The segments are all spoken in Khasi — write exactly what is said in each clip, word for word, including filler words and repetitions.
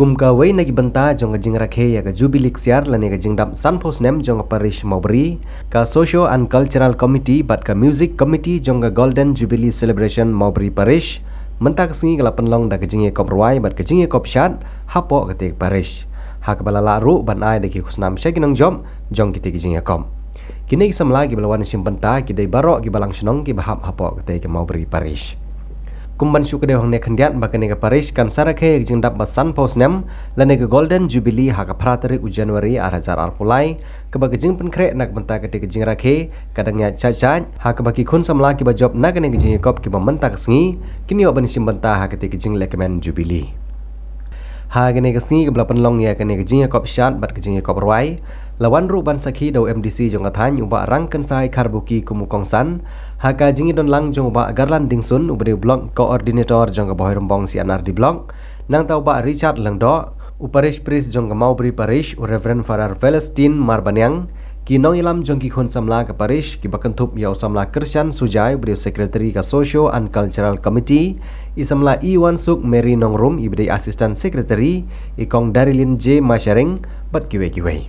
Kum kawei na ki bynta jong ka jingrakhe ïa ka Jubilee Ksiar lane ka jingdap sanphew snem jong ka Parish Mawbri, ka Socio and Cultural Committee bad ka Music Committee jong ka Golden Jubilee Celebration Mawbri Parish mynta ka sngi ka la pynlong da ka jingïakop rwai bad ka jingïakop shad hapoh katei ka parish, ha kaba la lah ruh ban ai da ki khusnam sha ki nongjop jong kitei ki jingïakop. Kine ki samla kiba la wan shim bynta ki dei baroh ki balang shnong kiba hap hapoh katei ka Mawbri Parish. Kum ban shu kdew hangne khyndiat ba kane ka parish kan sa rakhe ïa ka jingdap ba sanphew snem lane ka Golden Jubilee ha ka phra tarik u January ar hajar arphew lai, kaba ka jingpynkhreh na ka bynta katei ka jingrakhe ka dang ïaid shait shait, ha kaba ki khun samla kiba jop na kane ka jingïakop kiba mynta ka sngi kin ïoh ban shim bynta ha katei ka jinglehkmen Jubilee. Ha kane ka sngi kaba la pynlong ïa kane ka jingïakop shad bad ka jingïakop rwai, la wan ruh ban sakhi da u M D C jong ka thaiñ u Bah Rangkynsai Kharbuki kum u kongsan, ha ka jingïadon lang jong u Bah Garland Dingsun uba dei u Block Coordinator jong ka Bhoirymbong C and R D Block, nangta u Bah Richard Lyngdoh, u Parish Priest jong ka Mawbri Parish, u Reverend Father Celestine Marbaniang, ki nongïalam jong ki khun samla ka parish, kiba kynthup ïa u samla Christian Sujai uba dei u Secretary ka Socio and Cultural Committee, i samla Iwansuk Mary Nongrum iba dei Assistant Secretary, i kong Darilyn J Masharing bad kiwei kiwei.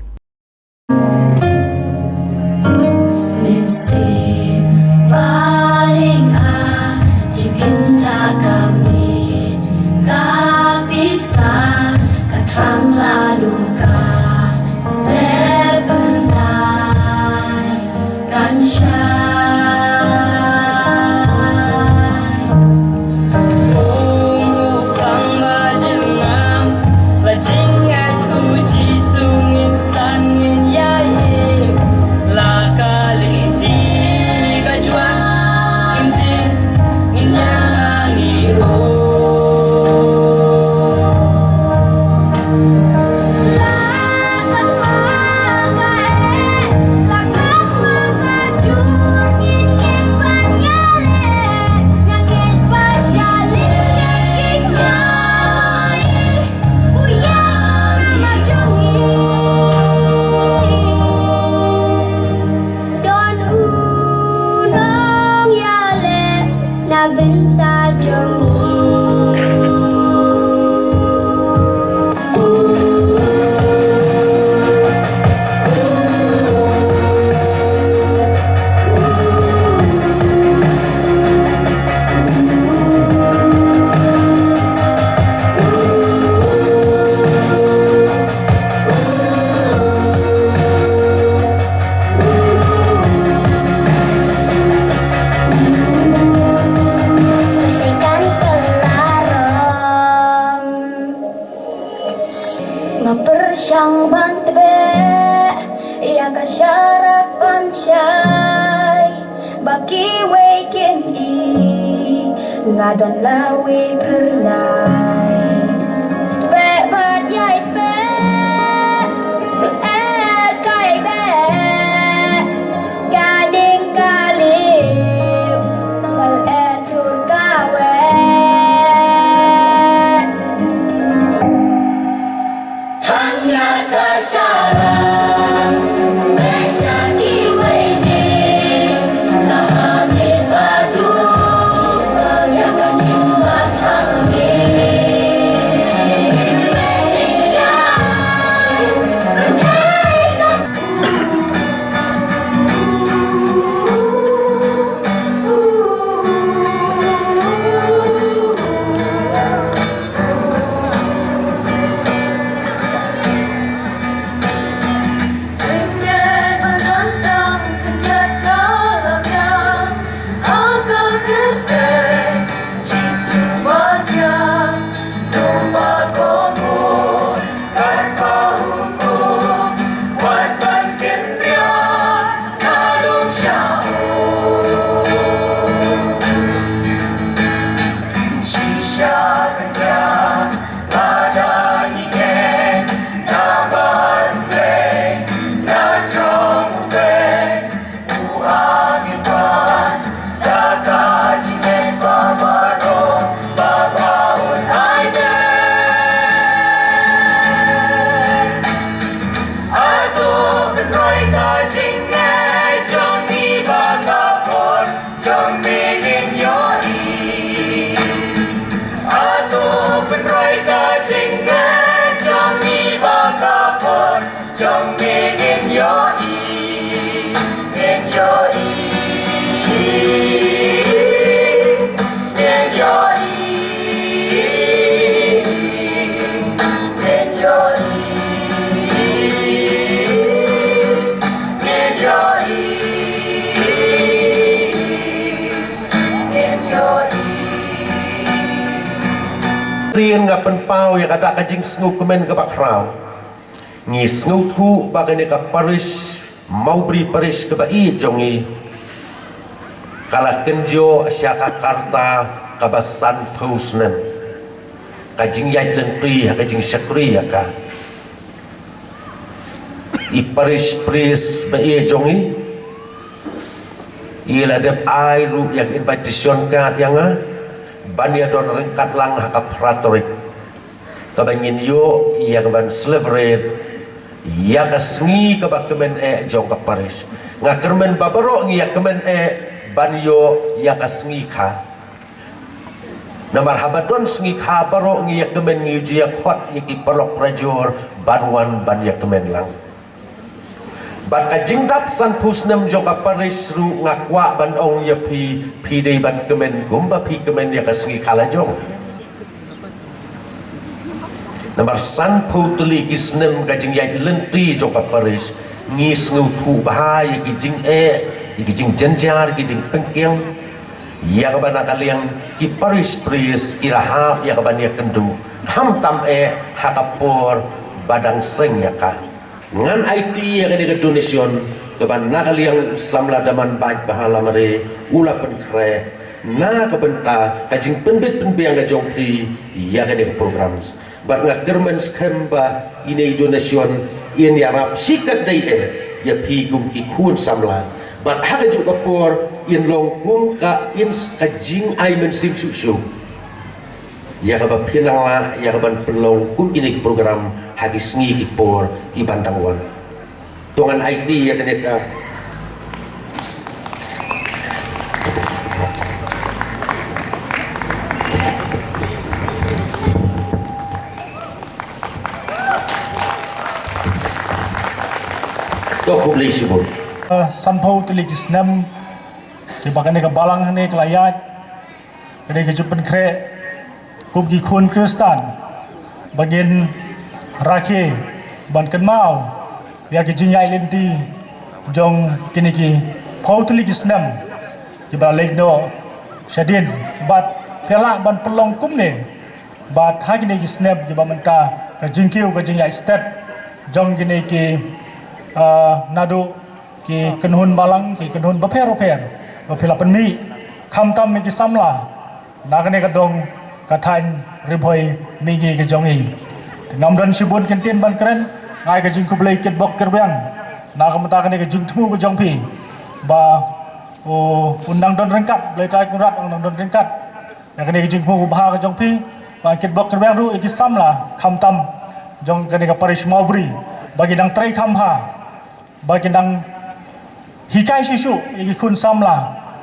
Mynsiem paling ah, jingkynta ka miet ka pisa, ka thrang la luka, se bernai kan shai. Ong u Kong ba jingngam, la jingngeit u Jisu ngin san ngin ïa im, la ka lynti ka juan ngin tim ngin ïa ngi o. Don u nongïaleh na bynta jong ngi. Kan ka la rong. Nga pyrshang ban tbeh ïa ka sharak ban shai, ba kiwei kin ïohi nga don lawei phyrnai. Tbeh bad ïai tbeh, er kai beh, ka ding ka lim, bad er tur ka weh. Hangta ka sharak, bad sha kiwei de, la ha mih badu, ïa ka nim bad hangne. Bad jingshai, bad hai ka Sien nga pynpaw ïa kata ka jingsngewkmen kaba khraw. Ngi sngewthuh ba kane ka parish, Mawbri parish kaba ïeit jong ngi, ka la kynjoh sha ka karta kaba sanphew snem ka jingïaid lynti ha ka jingshakri ïa ka. I parish priest ba ïeit jong ngi i la dep ai ruh ïa ka invitation card ïa nga ban ïa don ryngkat lang ha ka phra tarik, kaba ngin ïoh ïa ka ban celebrate ïa ka sngi kaba kmen eh jong ka parish. Nga kyrmen ba baroh ngi ïa kmen eh ban ïoh ïa ka sngi kha. Namar haba don sngi kha baroh ngi ïa kmen, ngi ju ïa khot ïa ki paralok parajor ban wan ban ïa kmen lang. Bad ka jingdap sanphew snem jong ka parish ruh nga kwah ban ong ïa phi, phi dei ban kmen kumba phi kmen ïa ka sngi kha la jong. Namar sanphew tylli ki snem ka jingïaid lynti jong ka parish, ngi sngewthuh bha ïa ki jingeh, ïa ki jingjynjar, ki jingpynkhiang. Ïa kaba na ka liang ki parish priest ki la hap ïa ka ban ïakynduh, khamtam eh ha ka por ba dang seng ïa ka. Ngan aiti ïa kane ka donation kaba na ka liang u samla Daman Baid Bahalamare u la pynkhreh na ka bynta ka jingpynbit pynbiang ka jong phi ïa kane ka programs. Bad nga kyrmen skhem ba ine i donation in ïarap shikatdei eh ïa phi kum ki khun samla. Bad ha kajuh ka por in long kum ka in s-, ka jingai mynsiem shuh shuh ïa kaba phin nang lah ïa ka ban pynlong kum kine ki program ha ki sngi ki por ki ban dang wan. To ngan aiti ïa kane ka. To khublei shibun. Ah, sanphew tylli ki snem kiba kane ka balang hangne ka la ïaid. Ka dei ka jingpynkhreh kum ki khun Khristan ba ngin rakhe ban kynmaw ïa ki jingïaid lynti jong kine ki phew tylli ki snem kiba la leit noh shadien. Bad phi lah ban pynlong kumne bad ha kine ki snem kiba mynta ka jingkiew ka jingïaid stet jong kine ki, ah, naduh ki kynhun balang, ki kynhun bapher bapher ba phi la pynmih, khamtam ïa ki samla na kane ka dong ka thaiñ Ri Bhoi mihngi ka jong i. Te ngam don shibun kyntien ban kren, nga ai ka jingkhublei kitbok kitrwiang na ka bynta kane ka jingthmu ka jong phi ba u, un nang don ryngkat, Blei Trai Kynrad un nang don ryngkat ïa kane ka jingthmu kaba bha ka jong phi. Ba kitbok kitrwiang ruh ïa ki samla khamtam jong kane ka parish Mawbri ba ki dang trei kham bha, ba ki dang hikai shisha ïa ki khun samla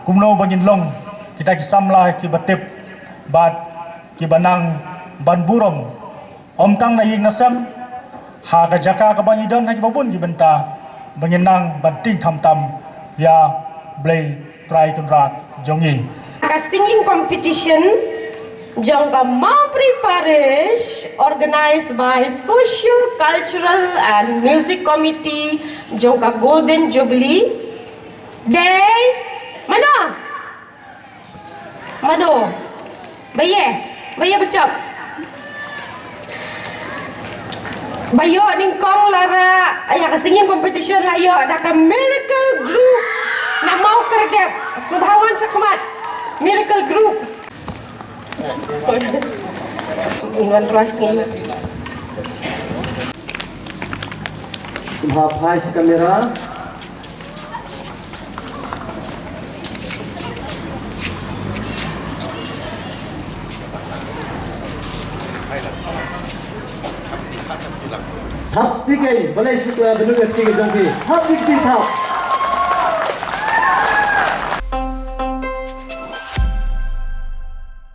kumno ba ngin long kita ki samla kiba tip bad kiba nang ban burom, ym tang na ïing na sem, ha ka jaka kaba ngi don, ha kiba bun ki bynta, ba ngin nang ban tieng khamtam ïa Blei Trai Kynrad jong ngi. Ka singing competition jong ka Mawbri Parish, organized by Socio Cultural and Music Committee jong ka Golden Jubilee Day. Mano? Mano? Ba ïa, ba ïa bachap. Ba ïoh nyngkong la rah ïa ka singing competition la ïoh da ka Miracle Group na Mawkyrdep. Sngewbha wan shakhmat Miracle Group. Ngin wan rah sngewbha phai sha kamera. Hap ti kei, balei shu ka bynung ti kei jong ki. Hap ti kei hap.